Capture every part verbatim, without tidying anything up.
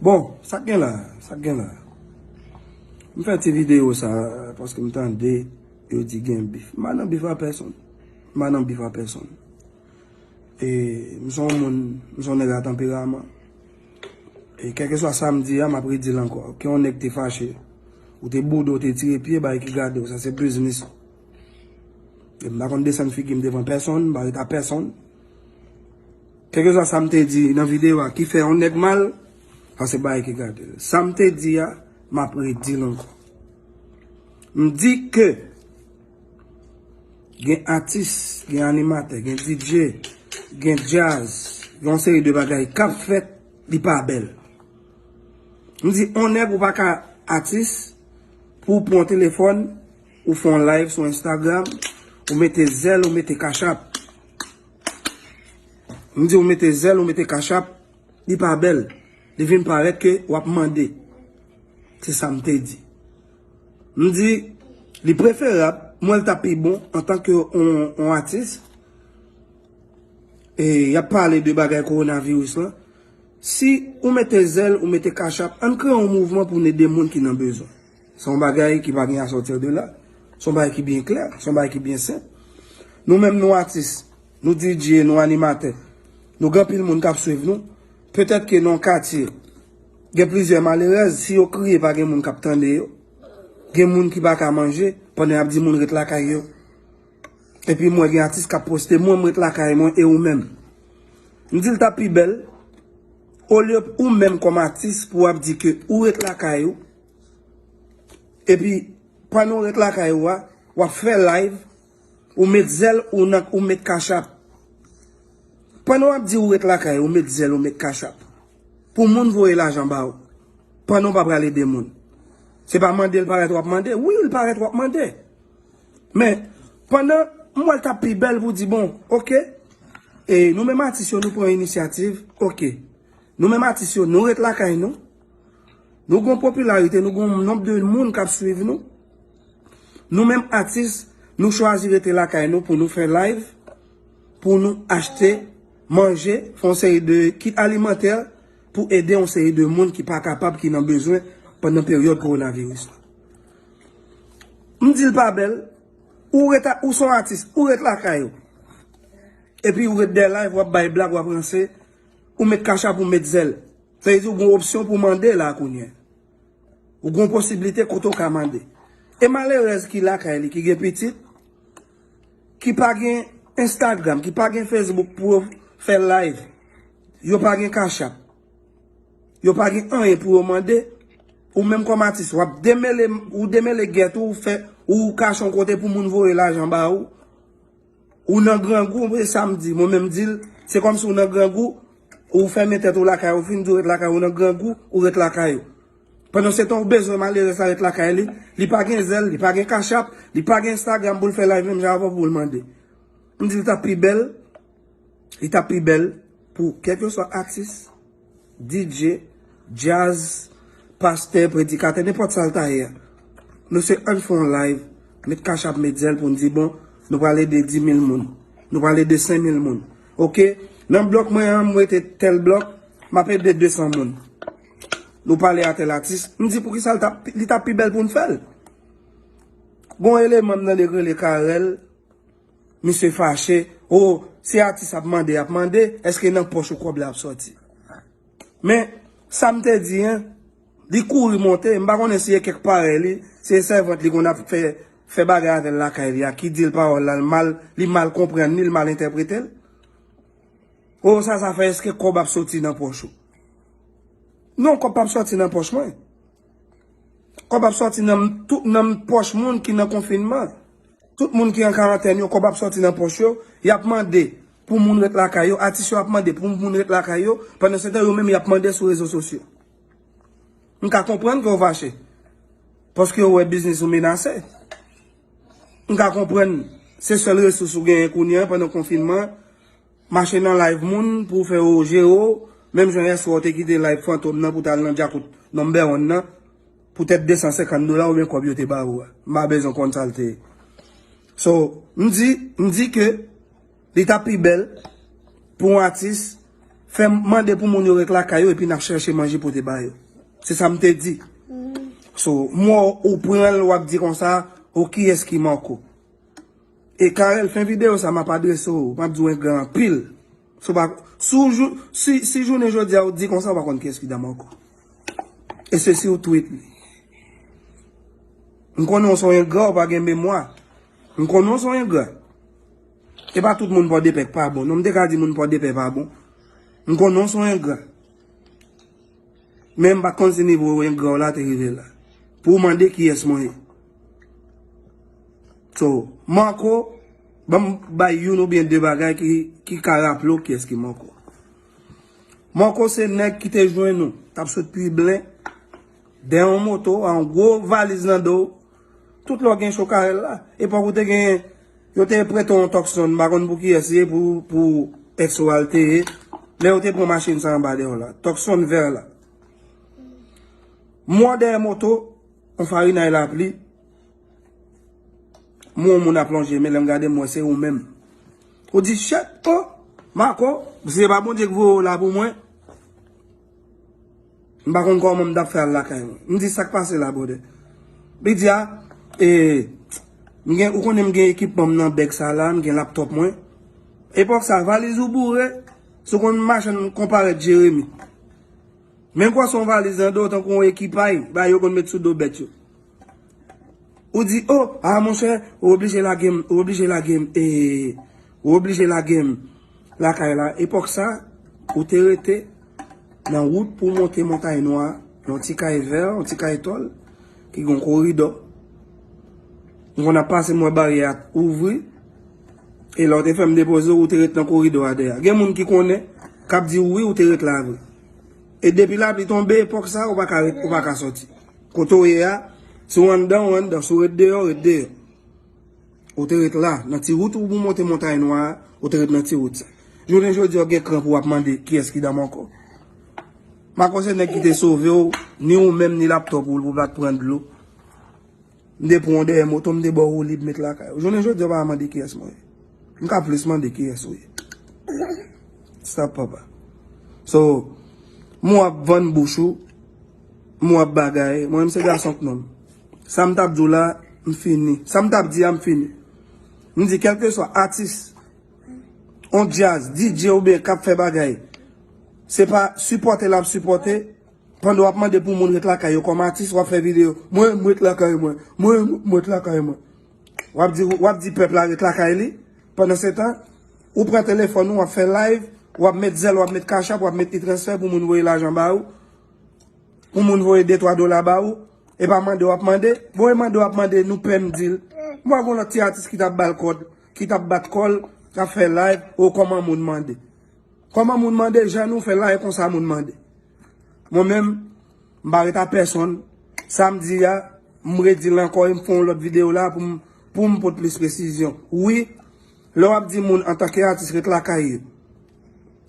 Bon, sa k gen la, sa k gen la. M fè ti videyo sa, paske m tande yo di gen bif. M pa nan bif a pèsonn. M pa nan bif a pèsonn. E, m se yon moun, m se yon nèg a tanperaman. E, kèlkeswa sa m di a, m ap redi l ankò. Ke yon nèg te fache, ou te boude, ou te tire pye, bay ki gade w, sa se biznis ou. E m pa konn desann figi m devan pèsonn, m pa ret a pèsonn. Kèlkeswa sa m te di nan videyo a ki fè yon nèg mal, sa se bagay ki gade l. Sa m te di a, m ap redi l ankò. M di ke gen atis, gen animatè, gen D J, gen djaz, gen yon seri de bagay k ap fèt, li pa bèl. M di, on nèg ou pa ka atis pou w pran yon telefòn, ou fè yon live sou Instagram, ou mete zèl, ou mete Cash App. M di ou mete zèl, ou mete Cash App, li pa bèl. Li vin parèt ke w ap mande. Se sa m te di. M di, li preferab, m wè l t ap pi bon antanke yon, yon atis. E y ap pale de bagay kowonaviris lan. Si ou mete zèl, ou mete Cash App, ann kreye yon mouvman pou n ede moun ki nan bezwen. Se yon bagay ki pa gen à sortir de là. Se yon bagay ki byen klè, se yon bagay ki byen senp. Nou menm nou atis, nou D J, nou animatè, nou gen anpil moun k ap swiv nou. Petèt ke nan yon katye, gen plizyè malerèz, si yo kriye pa gen moun k ap tande yo. Gen moun ki pa ka manje, pandan y ap di moun ret lakay yo. Epi mwen gen atis k ap poste, mwen m ret lakay mwen e ou menm. M di l t ap pi bèl, olye ou menm kòm atis pou w ap di ke ou ret lakay ou, epi pandan w ret lakay ou a, w ap fè live, ou met zèl, ou nan, ou met Cash App. Pandan w ap di ou ret lakay ou, ou met zèl, ou met Cash App. Pou moun voye lajan ba ou. Pandan w pa pral ede moun. Se pa mande l parèt w ap mande. Wi, l parèt w ap mande. Men, pandan m wè l t ap pi bèl pou di, bon, oke, e nou menm atis yo, nou pran inisyativ, oke. Nou menm atis yo, nou ret lakay nou. Nou gon popilarite, nou gon nonb de moun k ap swiv nou. Nou menm atis, nou chwazi rete lakay nou pou nou fè live, pou nou achte, manje, fè yon seri de kit alimantè pou ede yon seri de moun ki pa kapab, ki nan bezwen pandan peryòd kowonaviris la. M di l pa bèl, ou ret a, ou se yon atis, ou ret lakay ou. Epi ou ret dèyè live, w ap bay blag, w ap ranse, ou met Cash App, ou met zèl. Sa vle di ou gon opsyon pou mande la kounye a. Ou gon posiblite kote w ka mande. E malerèz ki lakay li, ki gen pitit, ki pa gen Instagram, ki pa gen Facebook pou yo fè live. Yo pa gen Cash App. Yo pa gen anyen pou yo mande. Ou menm kòm atis, w ap demele, ou demele gèt ou, ou fè, ou kache yon kote pou moun voye lajan ba ou. Ou nan grangou, e sa m di, mwen menm di l, se kòmsi ou nan grangou, ou fèmen tèt ou lakay ou, fin di w ret lakay ou, nan grangou, ou ret lakay ou. Pandan se tan ou bezwen malerèz la ret lakay li, li pa gen zèl, li pa gen Cash App, li pa gen Instagram pou l fè live menm jan avè w pou l mande. M di l t ap pi bèl, li t ap pi bèl pou kèlkeswa atis, D J, djaz, pastè, predikatè, nenpòt sa l ta ye a. Nou se ann fè yon live, met Cash App, met zèl pou n di, bon, nou pral ede dis mil moun. Nou pral ede senk mil moun. Oke? Nan blòk mwen an, m rete tèl blòk, m ap ede de san moun. Nou pale a tèl atis, m di poukisa l t ap, li t ap pi bèl pou n fè l. Gon eleman m tande k rele Carel, misye fache, o, se atis ap mande, ap mande, èske nan pòch ou kòb la ap sòti? Men, sa m te di, en, li kouri monte, m pa konnen si e kèk parèy li, si e sèvant li konn ap fè, fè bagay avè l lakay li a, ki di l pawòl la, l mal, li mal konprann li, l mal entèprete l. O, sa, sa fè, èske kòb ap sòti nan pòch ou? Non, kòb p ap sòti nan pòch mwen. Kòb ap sòti nan tout, nan pòch moun ki nan konfinman. Tout moun ki an karantèn yo, kòb ap sòti nan pòch yo, y ap mande pou moun ret lakay yo, atis yo ap mande pou moun ret lakay yo, pandan se tan yo menm y ap mande sou rezo sosyo. M ka konprann ke w fache, paske w wè biznis ou menase. M ka konprann se sèl resous ou genyen kounye a pandan konfinman, mache nan live moun pou w fè yo jere w, menm jan yèswa w te kite live Fantom nan pou w t al nan djakout number one nan, poutèt de san senkant dola oubyen kòb yo te ba ou a. M pa bezwen konn sa l te ye. So, m di, m di ke li t ap pi bèl pou yon atis fè m mande pou moun yo ret lakay yo epi n ap chèche manje pote ba yo. Se sa m te di. So, m wè w pran l, w ap di konsa, o kiyès ki Marco? E Carel, fen videyo sa, m ap adrese w, m ap di w engra anpil. Si w pa, si w jou-, si, si jounen jodi a ou di konsa, ou pa konn kiyès ki Marco. E se si w tweet li. M konnen w se yon engra, ou pa gen memwa. M konnen w se yon engra. E pa tout moun Pòdepè k pa bon. Non, m te ka di moun Pòdepè pa bon. M konnen w se yon engra. Men m pa t konn si nivo engra w la te rive la. Pou w mande kiyès mwen ye. So, Marco, ban m bay youn oubyen de bagay ki, ki ka raple w kiyès ki Marco. Marco se nèg ki te jwenn ou, t ap sot Piblen, dèyè yon moto, a yon gwo valiz nan do w. Tout lè w gen cho Carel la. Epòk ou te gen, yo te prete w yon Tucson, m pa konn pou kiyès ye, pou, pou ex ou al te ye. Lè yo te pran machin sa anba dèyè w la. Tucson vè la. M wè w dèyè moto, yon farinay lapli. M wè yon moun ap lonje men, lè m gade m wè se ou menm. Ou di, "Shit, oh, Marco, si se pa Bondye k voye w la pou mwen, m pa konn kòman m t ap fè al lakay mwen." M di, "Sa k pase la, brother?" Li di, "A, e, m gen, ou konnen m gen ekipman m nan bèg sa la, m gen laptòp mwen." Epòk sa, valiz ou boure, si w konn machann konparèt Jeremi. Men gwòsè yon valiz nan do, tankou yon ekipay, ba yo konn met sou do bèt yo. Ou di, "Oh, a monchè, ou oblije lage m, ou oblije lage m, e, ou oblije lage m lakay la." Epòk sa, ou te rete nan wout pou w monte Montay Nwa, yon ti kay vè, yon ti kay tòl, ki gen yon koridò. M konn ap pase, m wè baryè a ouvri, e lè w te fè m depoze w, ou te ret nan koridò a dèyè. Gen moun ki konnen, k ap di w wi, ou te ret la vre. E depi lapli tonbe, epòk sa, ou pa ka ret, ou pa ka sòti. Kote w ye a, si w anndan, w anndan, si w ret deyò, w ret deyò. Ou te ret la, nan ti wout ou pou monte Montay Nwa a, ou te ret nan ti wout sa. Jounen jodi a, w gen kran pou w ap mande kiyès ki Marco. Marco se nèg ki te sove w, ni ou menm, ni laptòp ou, pou w pa t pran dlo. M te pran w dèyè moto, m te ba w woulib met lakay ou. Jounen jodi a, w pa mande kiyès mwen ye. M ka plis mande kiyès ou ye. Stop, papa. So, m wè w ap vann bouch ou, m wè w ap bagay, mwen menm se gason k nonm. Sa m t ap di w la, m fini. Sa m t ap di a, m fini. M di, kèlkeswa atis, on djaz, D J oubyen k ap fè bagay, se pa sipòte l ap sipòte, pandan w ap mande pou moun ret lakay yo kòm atis, w ap fè videyo, "Mwen, m ret lakay mwen. Mwen, m ret lakay mwen." W ap di, w ap di pèp la ret lakay li. Pandan se tan, ou pran telefòn ou, w ap fè live, w ap met Zelle, w ap met Cash App, w ap met e-transfè pou moun voye lajan ba ou. Pou moun voye de twa dola ba ou. E pa mande w ap mande. Bon, e mande w ap mande, nou pè m di l. M wè gon lòt ti atis ki t ap ba l kòd, ki t ap bat kò l, k ap fè live, o kòman moun mande. Kòman moun mande, jan nou fè live konsa moun mande. Mwen menm, m pa ret a pèsonn. Sa m di a, m redi l ankò e m fè yon lòt videyo la pou m, pou m pote plis presizyon. Wi, lè w ap di moun antanke atis ret lakay yo,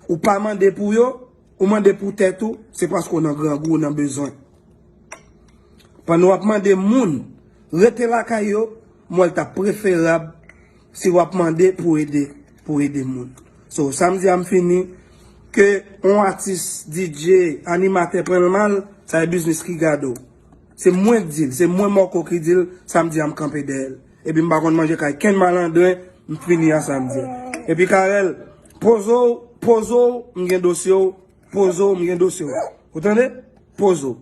ou pa mande pou yo, ou mande pou tèt ou, se paske w nan grangou, w nan bezwen. Pandan w ap mande moun rete lakay yo, m wè l t ap preferab si w ap mande pou ede, pou ede moun. So, sa m di a m fini, ke yon atis, D J, animatè pran l mal, sa e biznis ki gade w. Se mwen k di l, se mwen Marco ki di l, sa m di a m kanpe dèyè l. Epi m pa konn manje kay kenn malandren, m fini a sa m di a. Epi Carel, poze w, poze w, m gen dosye w, poze w, m gen dosye w. Ou tande? Poze w.